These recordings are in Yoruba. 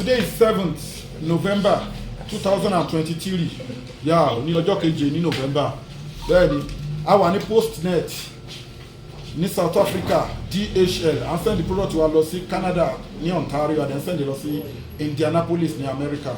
Today is 7th November 2023. Yà ní ọjọ́ keje ní November. Bẹ́ẹ̀ ni, a wà ní Postnet ní South Africa, DHL. À ń send product wa lọ sí Canada ní Ontario, and then send lọ sí Indianapolis ní America.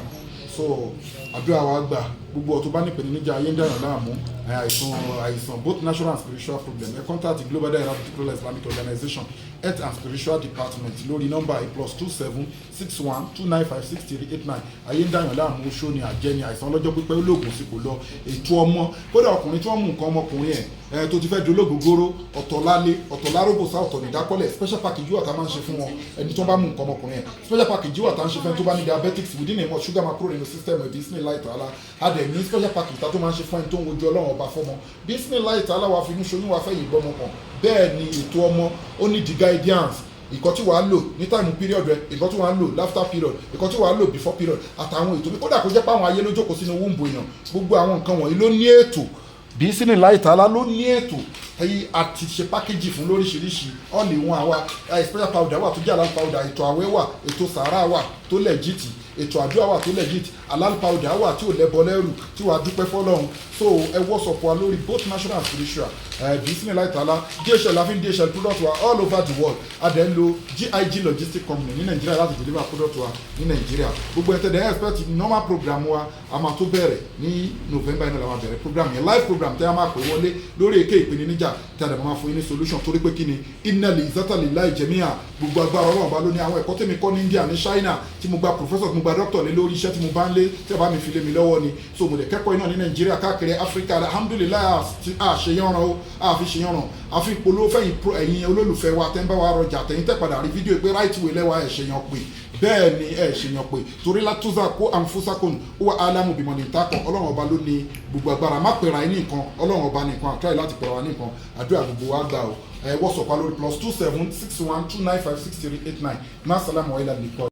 So àdúrà wa gbà. Gbogbo ọ̀tún bá ní ìpèníjà, ayé ń dànù láàmú, àìsàn, àìsàn, both natural and spiritual problem, ẹ contact Global Dahiratu Islamic Organization, Health and Spiritual Department, lórí nọ́mbà yìí: +27 612 956389. Ayé ń dàyàn láàmú, oṣó ni, àjẹ́ ni, àìsàn ọlọ́jọ́ pípẹ́, olóògùn sí kò lọ, ètò ọmọ, kódà ọkùnrin tí wọ́n mú nǹkan ọmọkùnrin ẹ̀ ẹ̀ tó ti fẹ́ dológógóró, ọ̀tọ̀ lálé, ọ̀tọ̀ láròbòsá, ọ̀tọ̀ nìdákọ́lẹ̀. Special package wà tá a máa ń ṣe fún wọn, ẹni tó bá mú nǹkan ọmọkùnrin ẹ̀. Special package wà tá a ń ṣe fún ẹni tó bá ní diabetics. Within a month, sugar máa kúrò nínú system ẹ̀, bismillahi ta'ala. A dẹ̀ ní special package tá a tó máa ń ṣe fún ẹni tó ń wojú Ọlọ́run Ọba fọ́mọ. Bismillahi ta'ala, wà fi inú ṣoyún, wà fẹ́ yìí gbọ́mọ kan. Bẹ́ẹ̀ ni ètò ọmọ, ó ní the guidance, ìkọ́ tí wàá lò ní time period rẹ, ìkọ́ tí wàá lò after period, ìkọ́ tí wàá lò before period, àtàwọn ètò bí. Kódà kó jẹ́ pé àwọn ayé ló jókòó sínú womb èèyàn, gbogbo àwọn nǹkan wọ̀nyí ló ní ètò. Bismillahi ta'ala, ló ní ètò ẹyí àti ṣe package fún lóríṣiríṣi. All in one wa, special powder wà tó jẹ́ halal powder. Ètò àwẹ̀ wà, ètò sàárà wà tó legit, ètò àdúrà wà tó legit, halal powder wà tí ò lẹ́bọ lẹ́rù, tí wàá dúpẹ́ fọlọ́run. So ẹ WhatsApp wa lórí both national and spiritual. Bismillahi ta'ala, DHL la fi ń DHL product wa all over the world. A dẹ̀ ń lo GIG Logistic Company ní Nàìjíríà láti deliver product wa ní Nàìjíríà. Gbogbo ẹ̀ tẹ̀lé expect normal program wa, a máa tó bẹ̀rẹ̀ ní November yìí náà la máa bẹ̀rẹ̀ program yẹn, live program tẹ́ a máa pè wọlé lórí èké ìpèníjà, tí a dẹ̀ máa fún yín ní solution. Torí pé kí ni? Innal izzata lillahi jami'a. Gbogbo agbára, Ọlọ́run bá ló ní. Àwọn ẹ̀kọ́ tèmi kọ́ ní India, ní China, tí mo gba professor, tí mo gba doctor lé lórí iṣẹ́ tí mo bá ń lé, tí a bá mi fi lé mi lọ́wọ́ ni. So mo dẹ̀ kẹ́kọ̀ọ́ iná ní Nàìjíríà, káàkiri Áfíríkà. Alhamdulillahi, àṣeyànràn o, àfi ṣèyànràn, àfi polówó fẹ̀yìn ẹ̀yin olólùfẹ́ wa tẹ́ ń bá wa rọjà, tẹ̀yìn tẹ́ padà rí fídíò pé right way lẹ́wà. Ẹ̀ ṣèyàn pé bẹ́ẹ̀ ni, ẹ̀ ṣèyàn pé torí látúnṣà kó anfusakum huwa a'lamu biman ittaqa. Ọlọ́run Ọba ló ní gbogbo agbára. Má pèrà ẹ ní nǹkan, Ọlọ́run Ọba nìkan àtúrà láti pèrà wa ní nǹkan. Àdúrà gbogbo wa gbà o. Ẹ WhatsApp wa lórí +27 612 956389. Má sálámù wa ilà nìkan.